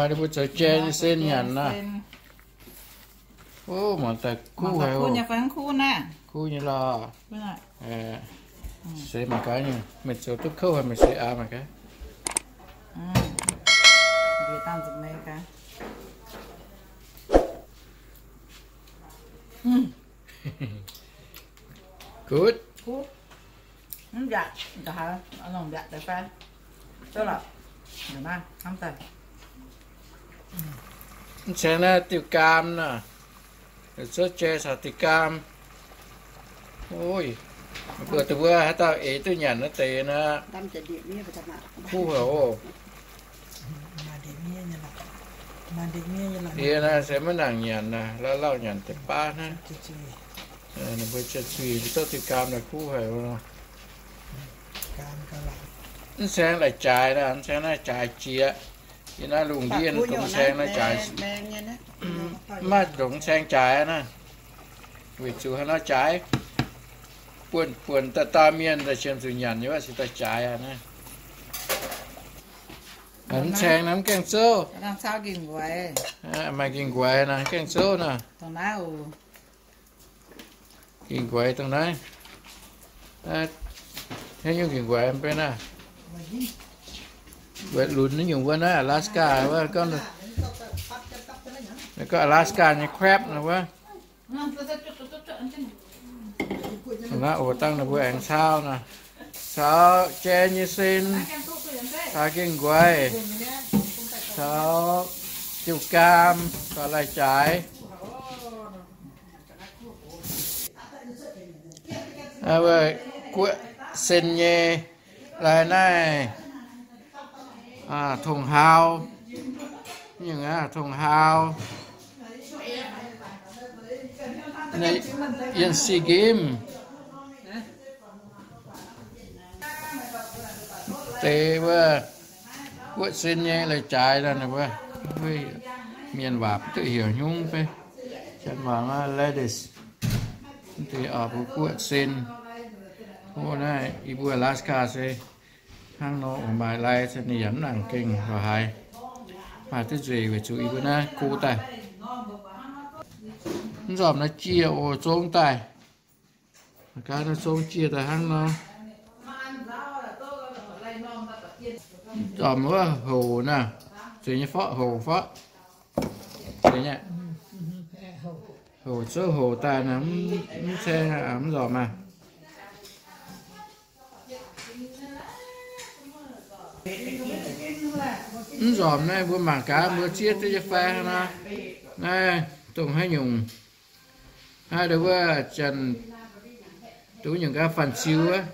Ninh mbuo zoux jai nyei sen nyanc nor. O, mangc daaih kuv haic oc. Kuv nyei lorqc. Se mangc gaax nyei, meih zoux duqv kouv haic meih se aa mangc gaax. Good. Mv ceng naaiv diuh gaam nor. Zuov jai caux diuh gaam. Oi, mbuo dongh wuov haaix dauh eix duqv nyanc naaiv deix nor, kuv haic oc. Yie naaiv se maiv nangc nyanc naaic, lauh lauh nyanc deix baav hnangv. Ninh mbuo ziouc zuiz, mbuo zorqv diuh gaam naaic kuv haic. Mv ceng la'jaaix naaic, mv ceng naaiv jaaix jiex. Yie naaiv lungh ndiev dongh mv ceng naaiv jaaix, mv maaih ndongc mv ceng jaaix naaiv. Weic zuqc haaix nor jaaix, buonc buonc dauh dauh mienh daaih qiemx zuqc nyanc nyei wuov se daaih jaaix aqv naaiv. Mv ceng naaiv mv gaengh zouv. Maaih ging-nquaix naaiv mv gaengh zouv naaiv. Ging-nquaix dongh naaiv. Haaix nyungc ging-nquaix mv bei naaiv? Lunx naaiv nyungc wuov naaiv Alaska wuov, gorngv Alaska nyei crab naaiv wuov. Naaiv oc, dangh ninh mbuo aengx cau naaiv, caux jai nyei sen, caux ging-nquaix, caux diuh gaam, caux lai-jaaix. Guoqv sen nyei lai naaiv, tong-hau, tong-hau, yiem si gim. Deix wuov guoqv sen nyei lai-jaaix, mienh waac duqv heuc hnyungv fai, janx waac lettuce. Deix oix mbuo guoqv sen. Naaiv yie mbuo Alaska se hnangv nor, maaih lai se ninh yaac mv nangc gengh lorz haaix. Maaih duqv nzueic weic zuqc yie mbuo naaiv go daaih. Mv nzormc naaiv jiex oc, zong daaih. Gaax naaiv zong jiex daaih hnangv nor. Nzormc wuov hoc naaiv, zeiz nyei fov, hoc fov. Zeiz nyei. Hoc zouv hoc daaih naaiv, mv ceng, mv nzormc aqv. Mv nzormc naaiv mbuo mangc gaax mbuo zieqv duqv nyei fai hnangv naaiv. Naaiv dongh haaix nyungc, naaiv wuov janx, dongh nyungc gaax fanh ziu wuov,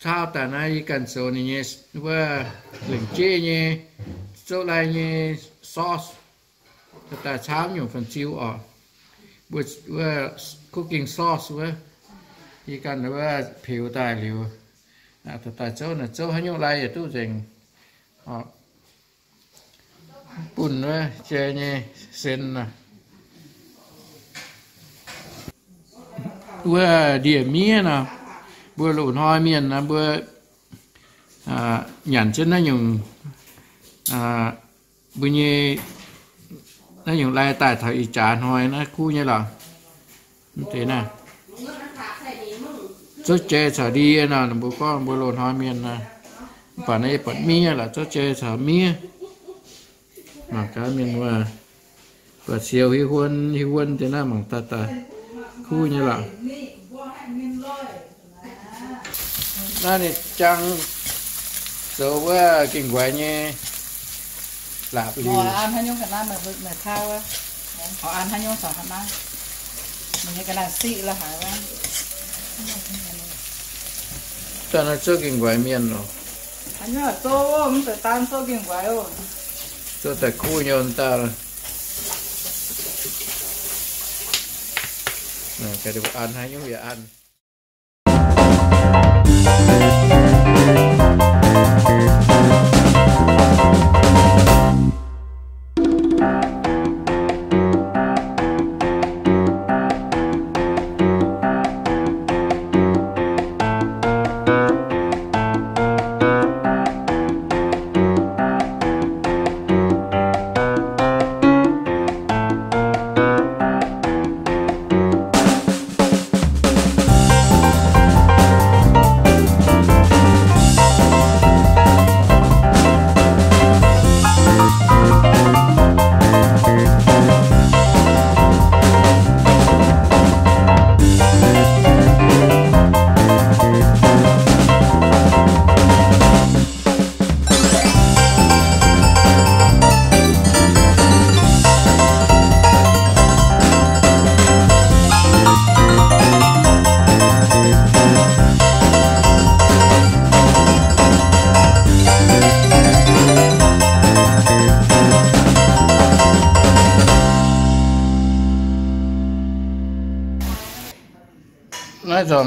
cau daaih naaiv yie ganh zoux ninh nyei wuov lengc jeiv nyei zouv lai nyei sauce. Daaih caamv nyungc fanh ziu oc. Mbuo wuov cooking sauce wuov, yie ganh wuov peux daaih liuz, daaih zouv naaic, zouv haaix nyungc lai yaac duqv nzengc. Bunh wuov jai nyei sen naaic. Wuov ndie-miev nor, mbuo loz-hnoi mienh nor mbuo nyanc jienv naaiv nyungc, mbuo nyei naaiv nyungc lai daaih taux ih jaax hnoi naaiv kuv nyei lorqc. Mv deix naaiv zouv jai caux ndie nor, ninh mbuo gorngv mbuo loz-hnoi mienh nor, mv baac naaiv yie buatc miev lorqc, zouv jai caux miev. Mangc gaax mienh wuov, buatc siou hiuv huon hiuv huon deix naaiv mangc daaih daaih kuv nyei lorqc. Naaiv ninh jang zoux wuov gengh nquaix nyei la'biux. Daaih naaiv zouv gengh nquaix mienh oc. Zouv daaih kuv nyei daaih. An haaix nyungc yaac an.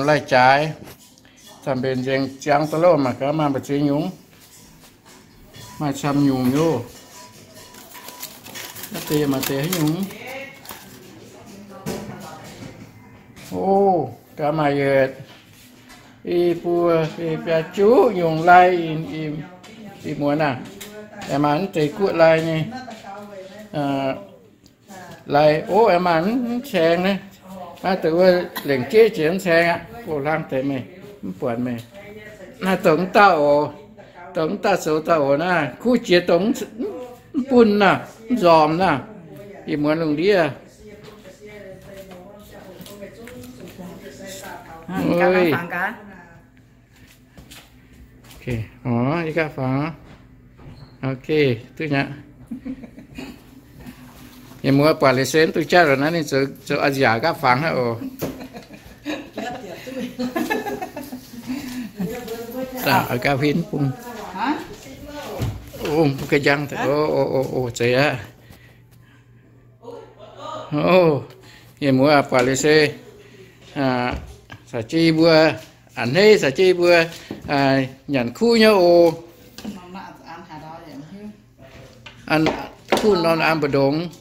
Laih jaaix, zanc mbenc nzengc ziangx da'louh mangc gaax maaih mbu'ziex nyungc. Maaih camv nyungc nyei. Naaiv deix maaih deix haaix nyungc? O, gaax maaih yietc, i buo, i biaa juqv nyungc lai, i, i muonz aah. Aengx maaih mv deix guoqv lai nyei. Lai, o, aengx maaih mv caeng naaiv. Naaiv deix wuov lengc jeiv jiex mv caeng aqv. O, hlang deix meih, mv buatc meih. Naaiv dongh mv dauh oc. Dongh mv dauh zoux dauh oc naaiv. Kuv jiex dongh mv bun naaiv, mv nzormc naaiv. Ih muonz lungh ndiev. Ok, duqv nyei. Mienh muoz buatc liuz se mv duqv jatv oc. Naaiv ninh zoux, zoux Asia gapv fangx hnangv oc. Gapv huin bung. O, mbuo ga'njang, o, o, o, zeiz aqv. O, mienh muoz buatc liuz se caux jienv yie mbuo, a'hneiv caux jienv yie mbuo nyanc kuv nyei oc. An, kuv norm an mbu'ndongx.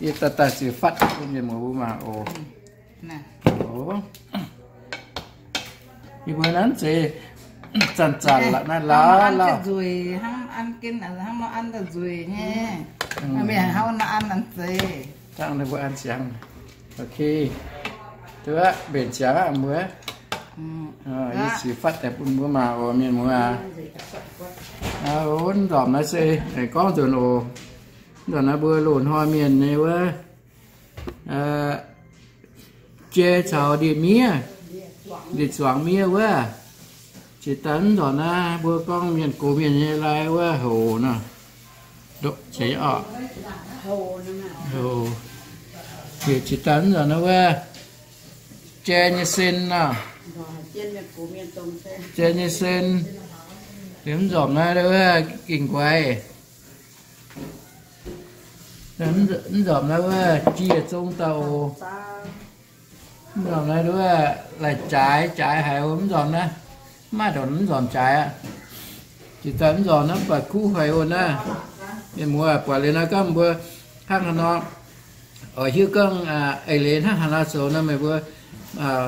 Yie daaih, daaih ziux fatv bun mienh muoz mbuo mangc oc. Yie mbuo naaiv zeiz zanc-zanc la'naaiv laaix lauh. Nzueic hnangv an gen, hnangv nor an daaih nzueic nyei. Mienh hnangv nor an an zeiz. Dangh ninh mbuo an ziangx. Ok. Duqv mbenc ziangx aqv mbuo. Yie ziux fatv daaih bun mbuo mangc oc mienh muoz aac. Mv nzormc naaiv se gorngv nzunc oc. Mv nzormc naaiv mbuo loz-hnoi mienh nyei wuov jai caux ndie-miev, ndie-zuangx miev wuov. Jiex daaih mv nzormc naaiv mbuo gorngv mienh gox mienh nyei lai wuov hoc nor. Jiex daaih mv nzormc naaiv wuov jai nyei sen nor. Jai nyei sen. Liuz mv nzormc naaiv wuov ging-nquaix. Mv nzormc naaiv wuov jiex zong dauh oc. Mv nzormc naaiv wuov lai-jaaix, jaaix haic oc. Mv nzormc naaiv, mv maaih ndongc mv nzormc jaaix aqv. Jiex daaih mv nzormc naaiv baac kuv haic oc naaiv. Mienh muoz buatc liuz nor gorngv mbuo hnangv haaix nor oix hiuv gorngv eix leiz hnangv haaix nor zoux nor meih mbuo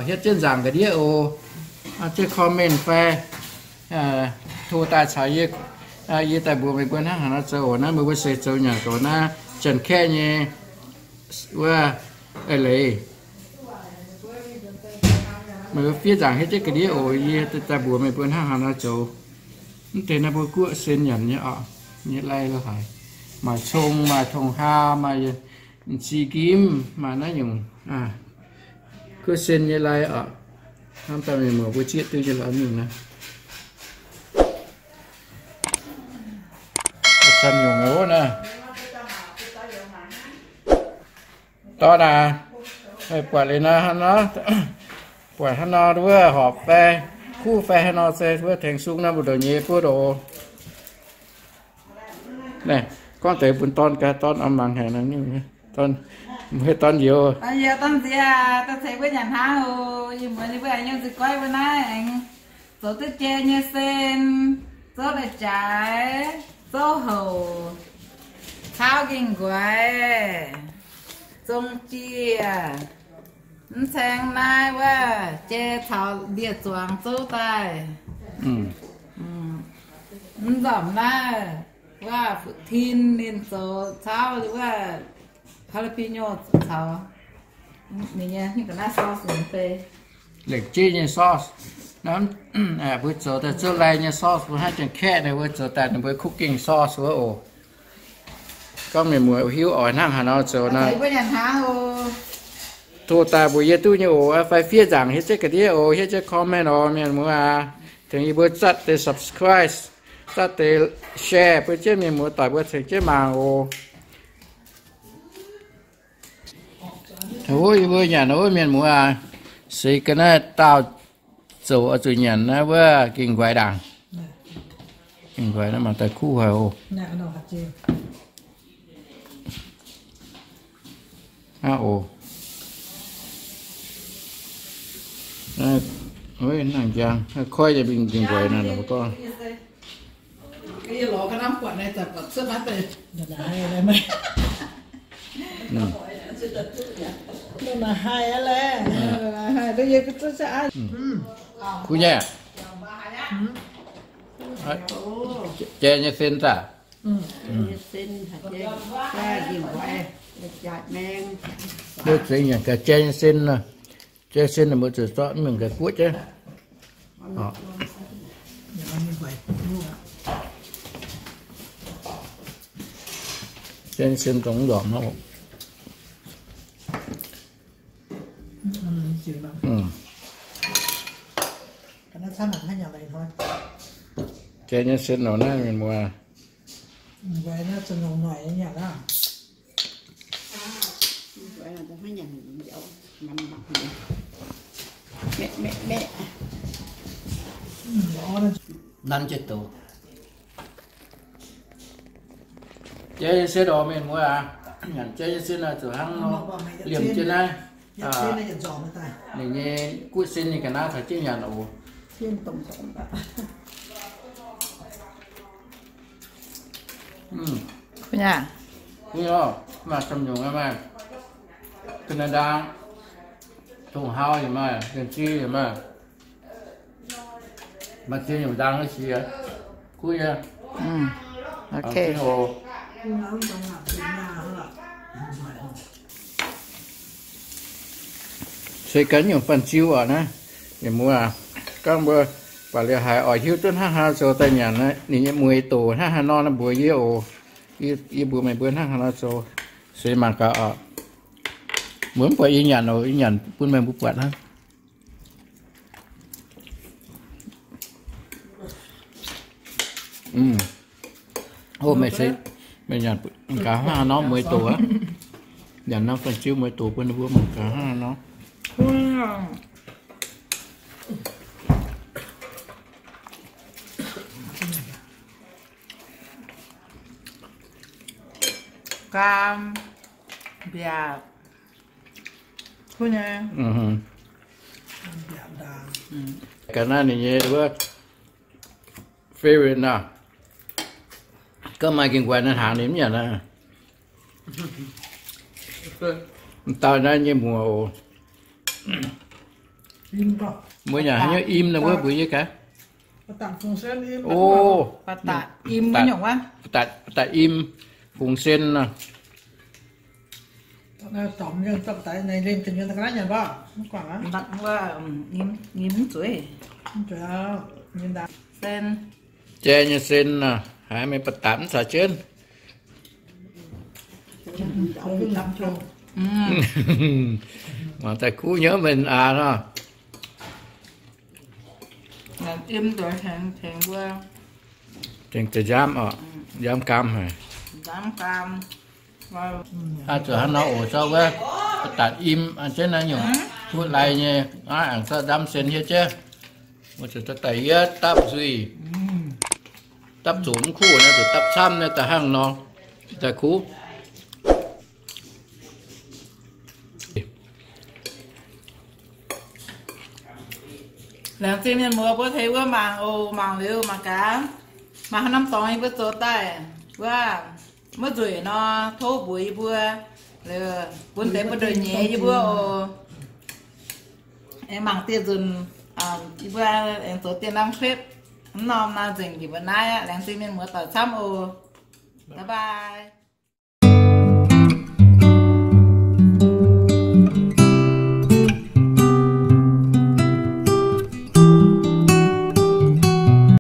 hietv jienv nzaangc ga'ndiev oc. Jienv comment fai tov daaih caux yie, yie daaih mbuox meih mbuo hnangv haaix nor zoux oc. Naaiv meih mbuo se zoux nyanc goux naaiv Janx-Kaeqv nyei wuov eix leiz. Meih mbuo fiev nzaangc hietv jienv ga'ndiev oc. Yie daaih mbuox meih mbuo hnangv haaix nor zoux. Mv deix naaiv mbuo guoqv sen nyanc nyei oc, nyei lai lo haic. Maaih cong, maaih tong-haa, maaih m'zing nqimv, maaih naaiv nyungc guoqv sen nyei lai oc. Hnamv daaih mienh muoz mbuo zieqv duqv nyei lorz nyungc naaiv. Camv nyungc wuov naaiv. Dorn aac, buatc liuz nor hnangv nor, buatc hnangv nor wuov horpc fai kuv fai haaix nor se wuov tengx sung nor mbu'ndongx nyei buov doz. Naaiv, gorngv deix bun dorn gaax, dorn oix mangc haic nor, dorn, mv dorn youz. Dorn youz dorn nziex daaih ceix mbuo nyanc hnangv oc. Ih muonz yie mbuo aengx nyei nzuih goiv mbuo naaiv aengx zoux duqv jai nyei sen, zouv lai-jaaix, zouv houc, caauv ging-nquaix, zong jiex. Mv caeng naaiv wuov jai caux ndie-zuangx zouv daaih. Mv nzormc naaiv wuov fu-tin ninh zoux caauv wuov jalapeño caux ninh nyei ga'naaiv sauce, lengc jeiv nyei sauce. Mbuo zoux daaih zouv lai nyei sauce mbuo hnangv Janx-Kaeqv ninh mbuo zoux daaih ninh mbuo cooking sauce wuov oc. Gorngv mienh muoz hiuv oix hnangv haaix nor zoux nor, tov daaih mbuox yie duqv nyei oc. Fai fiev nzaangc hietv jienv ga'ndiev oc, hietv jienv comment oc mienh muoz aac. Tengx yie mbuo zatv deix subscribe, zatv deix share bun jienv mienh muoz doic mbuo cingx jienv mangc oc. Wuov yie mbuo nyanc wuov mienh muoz aac, se ga'naaiv daauh zoux oix zuqc nyanc naaiv wuov ging-nquaix ndaangc. Ging-nquaix naaiv mangc daaih kuv haic oc. Aa, oc. Nangh njang, koiv yaac mingh nquaix naaic gorngv. Kuv nyei. Jai nyei sen daaih. Mbuo zengx nyanc gaax jai nyei sen nor. Jai sen mbuo zuqc zorqv mingh gaax guoqv jienv. Jai nyei sen dongh mv ndorpc hnangv. Jai nyei sen nor naaiv mienh muoz. Nanv jienv doz. Jai nyei sen oc mienh muoz aac. Nyanc jai nyei sen oc, zuqc hnangv nor liemh jienv naaiv. Ninh nyei guoqv sen ninh ga'naaiv taux jienv nyanc oc. Maaih camv nyungc maaih Canada, Tongh Hau yaac maaih, Liemh Zi yaac maaih. Maaih ziex nyungc ndaang wuov qiex. Kuv nyei. Se gan nyungc fanh ziu oc naaiv. Mienh muoz, gorngv mbuo buatc liuz haiz oix hiuv duqv hnangv haaix nor zoux daaih nyanc naaiv, ninh nyei mueiz doc hnangv haaix nor naaiv mbuox yie oc. Yie mbuox meih mbuo hnangv haaix nor zoux, se mangc gaax oc. Mbuo mv buatc yie nyanc oc, yie nyanc bun meih mbuo buatc hnangv. Meih se, meih nyanc gaax hnangv haaix nor mueiz doc aqv. Nyanc norm fanh ziu mueiz doc bun ninh mbuo mangc gaax hnangv haaix nor. Gaam, mbiaatc, kuv nyei. Ga'naaiv ninh nyei wuov favorite naaiv. Gorngv maaih gengh nquaix naaiv hnaangx ninh mv nyanc aqv. M'dauh naaiv nyei muoz oc. Mbuo nyanc haaix nyungc im naaiv wuov mbuox yie gaax. O, ba'datc im, ba'datc im fungx sen nor. Jai nyei sen nor, haiz meih ba'datc mv caux jienv. Mangc daaih kuv nyei meih aax nor. Tengx deix nziaamv oc, nziaamv gaam haic. Aa, zuqc hnangv nor oc, zorqv wuov ba'datc im an jienv naaiv nyungc kuv lai nyei, aengx zorqv nziaamv sen hietv jienv. Mbuo zuqc daaih yietv dapv nzuih, dapv zoqc mv kuv naaiv, zuqc dapv camv naaiv daaih hnangv nor, daaih kuv. Laengz zingh mienh muoz mbuo tengx wuov mangc oc. Mangc liuz mangc gaax, maaih haaix norm dorngx yie mbuo zoux daaih wuov, maiv nzueic nor, tov mbuox yie mbuo, bun deix buoz-ndoqv nyeiz yie mbuo oc. Aengx mangc dieh nzunc, yie mbuo aengx zoux dieh norm clip. Mv norm naaiv nzengc njiec mbuo naaiv aqv. Laengz zingh mienh muoz doic camv oc. Bye bye.